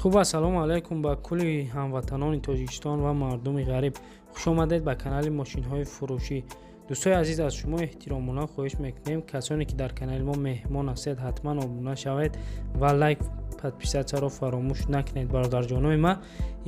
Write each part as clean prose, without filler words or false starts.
Хуб, ассалому алайкум ба кулли ҳамватанони Тоҷикистон ва мардуми ғариб. Хушомадед ба канали мошинҳои фурӯшӣ. Дӯстои азиз, аз шумо эҳтиромона хоҳиш мекунем, касоне ки дар канали мо меҳмон ҳастед, ҳатман обуна шавед ва лайк, подписаться ро фаромӯш накунед. Бародарҷонои ман,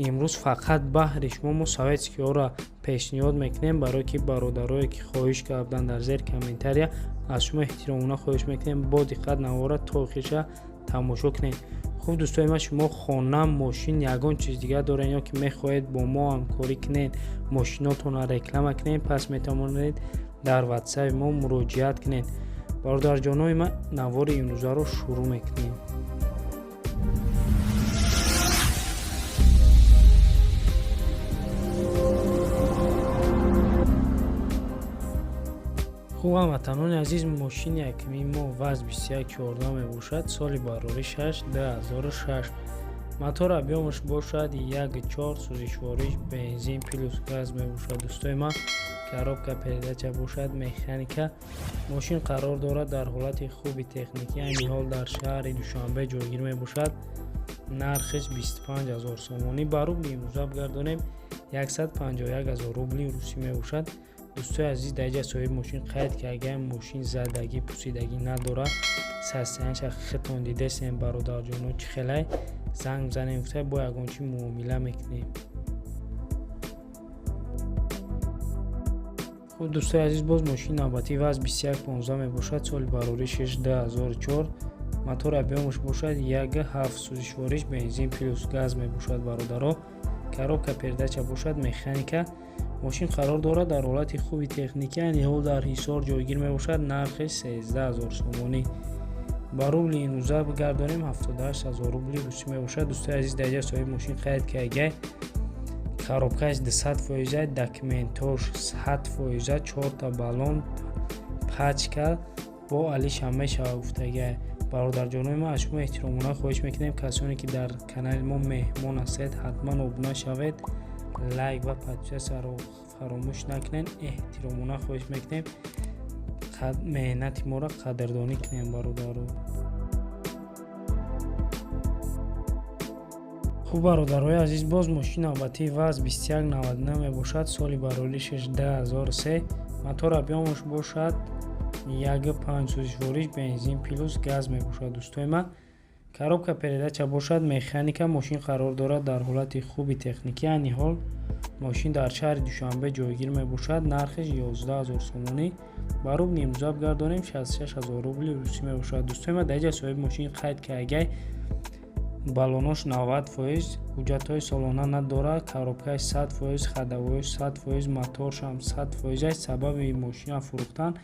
имрӯз фақат баҳри шумо мо советский ҳоро пешниҳод мекунем, барое ки бародарое ки хоҳиш карданд дар зери комментария. Аз шумо эҳтиромона хоҳиш мекунем, бо диққат навора то охирша тамошо кунед. Хуб, дӯстои ман, шумо хона, мошин, ягон чиз дигар доред ё ки мехоҳед бо мо ҳамкорӣ кунед, мошинотонро реклама кунед, пас метавонед дар ватсапи мо муроҷиат кунед. Бародарҷонои ман, навори имрӯзаро шурӯъ мекунем. Хуб, ҳамватанони азиз, мошини якумии мо ВАЗ 2114 мебошад. Соли бароришаш 2006, мотор объём аш бошад 1,4, сӯзишвориш бензин плюс газ мебошад. Дӯстои ман, коробка передача бошад механика. Мошин қарор дорад дар ҳолати хуби техникӣ, айни ҳол дар шаҳри Душанбе ҷойгир мебошад. Нархиш 25 0 сомонӣ, ба рубли имрӯза бигардонем, 151 0 рубли русӣ мебошад. Дӯстои азиз, дар ҷа соҳиби мошин қайд карда, мошин задагӣ, пусидагӣ надорад. Состояние ша худтон дидесем, бародарҷоно, чӣ хелай. Занг бизанем, гуфта, бо ягон чи муомила мекунем. Хуб, дӯстои азиз, боз мошини навбатӣ ВАЗ 2115 мебошад. Соли бароришаш 2004, мотор объём аш бошад 1,7, сӯзишвориш бензин плюс газ мебошад. Бародаро, коробка передача бошад механика. Мошин қарор дорад дар ҳолати хуби техникӣ, айни ҳол дар Ҳисор ҷойгир мебошад. Нархи 13 0 сомонӣ, ба рубли имрӯза бигардонем, 78 0 рубли русӣ мебошад. Дӯстои азиз, дар ҷа соҳиби мошин қайд карда, коробка ш 200 фоиза, документ ош 100 фоиза, чорта баллон пачка бо алиша мешава гуфтага. Бародарҷонои ман, аз шумо эҳтиромона хоҳиш мекунем, касоне ки дар канали мо меҳмон ҳастед, ҳатман обуна шавед, лайк ва подписаться ро фаромӯш накунед. Эҳтиромона хоҳиш мекунем, меҳнати моро қадрдонӣ кунем, бародаро. Хуб, бародарои азиз, боз мошини навбатии ВАЗ 2199 мебошад. Соли бароришаш 2003, мотор объём аш бошад 1,5, сӯзишвориш бензин плюс газ мебошад. Дӯстои ман, коробка передача бошад механика. Мошин қарор дорад дар ҳолати хуби техникӣ, айни ҳол мошин дар шаҳри Душанбе ҷойгир мебошад. Нархиш 11 0 сомонӣ, ба рубли имрӯза бигардонем, 66 0 рубли русӣ мебошад. Дӯстои ман, дар ҷа соҳиби мошин қайд карда, баллонош 90 фоиз, ҳуҷҷатҳои солона надорад, коробка ш 100 фоиз, ходовой ш 100 фоиз, моторшам 100 фоиз аст. Сабаби мошина фурӯхтан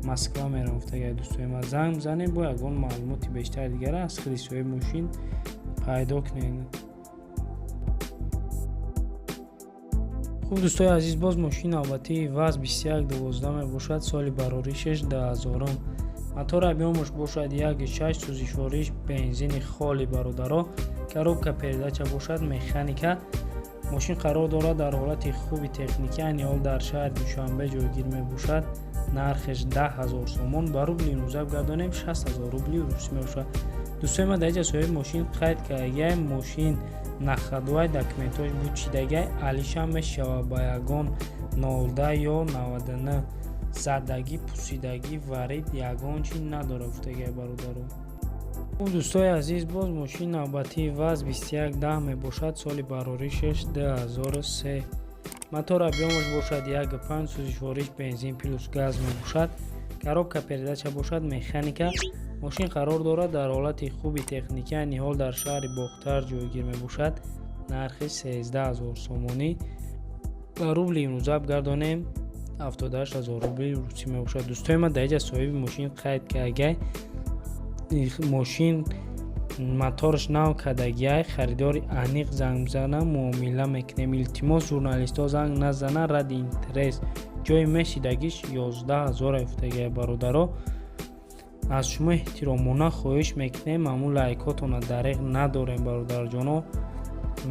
Москва мерам гуфтага. Дӯстои ман, занг бизанед, бо ягон маълумоти бештари дигара аз худи соҳиби мошин пайдо кунед. Хуб, дӯстои азиз, боз мошини навбатии ВАЗ 2112 мебошад. Соли бароришаш 2000-ум, мотор объём аш бошад 1,6, сӯзишвориш бензини холи. Бародаро, коробка передача бошад механика. Мошин қарор дорад дар ҳолати хуби техникӣ, айни ҳол дар шаҳри Душанбе ҷойгир мебошад. Нархеш 10 0 сомон, ба рубли имрӯза бигардонем, 60 0 рубли русӣ мебошад. Дӯстои ман, дар ҷа соҳиби мошин қайд кардагиай, мошин на ходу ай, документ ош бучидагиай, алиша мешавад ба ягон 0 ё 99. Задагӣ, пусидагӣ, варид ягон чи надорад гуфтагиай, бародаро. Хуб, дӯстои азиз, боз мошини навбатии ВАЗ 2110 мебошад. Соли бароришаш 2003, мотор объём аш бошад 1,5, сӯзишвориш бензин плюс газ мебошад. Коробка передача бошад механика. Мошин қарор дорад дар ҳолати хуби техникӣ, айни ҳол дар шаҳри Бохтар ҷойгир мебошад. Нархи 13 0 сомонӣ, ба рубли имрӯза бигардонем, 78 0 рубли русӣ мебошад. Дӯстои ман, дар ҷа соҳиби мошин қайд кардагиай, мошин моторш нав кардагиай, харидори аниқ занг бизана, муомила мекунем. Илтимос, журналистҳо занг назананд, ради интерес. Ҷои мешидагиш 11 0 гуфтагиай. Бародаро, аз шумо эҳтиромона хоҳиш мекунем, ҳамун лайкотонро дареғ надорем. Бародарҷоно,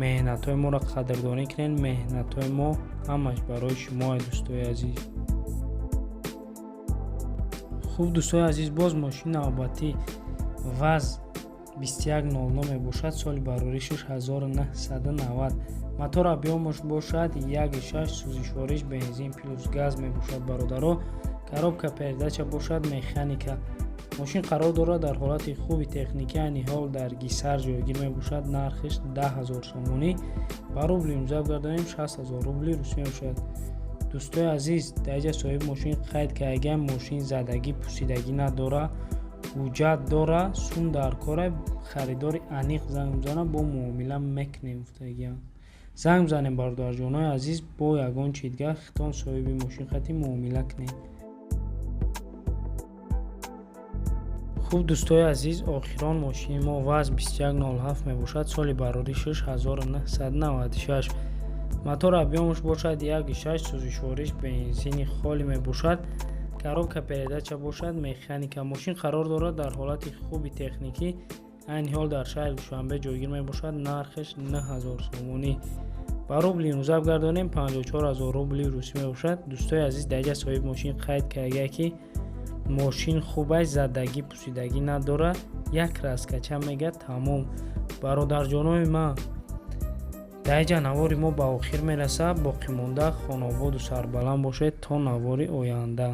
меҳнатҳои моро қадрдонӣ кунед, меҳнатҳои мо ҳамаш барои шумо, дӯстои азиз. Хуб, дӯстои азиз, боз мошини навбатӣ ВАЗ 2100 мебошад, соли бароришаш 1990, мотор объём аш бошад 1,6, сӯзишвориш бензин плюс газ мебошад, бародаро. Коробка передача бошад механика. Мошин қарор дорад дар ҳолати хуби техникӣ, айни ҳол дар Гисар ҷойгир мебошад. Нархиш 10 000 сомонӣ, ба рубли имрӯза гардонем, 60 000 рубли русӣ мебошад. Дӯстои азиз, дар инҷа соҳиби мошин қайд кардагиам: мошин задагӣ, пусидагӣ надора, ҳуҷҷат дора, сум дар кора, харидори аниқ занг бизанад, бо муомила мекунем, гуфтагиам. Занг бизанем, бародарҷонои азиз, бо ягон чи дигар хитон соҳиби мошин қати муомила кунем. Хуб, дӯстои азиз, охирон мошини мо ВАЗ 2107 мебошад, соли бароришаш 1996, мотор объём аш бошад 1,6, сӯзишвориш бензини холӣ мебошад, коробка передача бошад механика. Мошин қарор дорад дар ҳолати хуби техникӣ, айни ҳол дар шаҳри Душанбе ҷойгир мебошад. Нархаш 9000 сомонӣ, ба рубли имрӯза гардонем, 54 000 рубли русӣ мебошад. Дӯстои азиз, дар инҷа соҳиби мошин қайд кардагия, ки мошин хубай, задагӣ, пусидагӣ надорад, як раскача мега, тамом. Бародарҷонои ман, дар инҷа навори мо ба охир мерасад. Боқимонда хонободу сарбаланд бошед то навори оянда.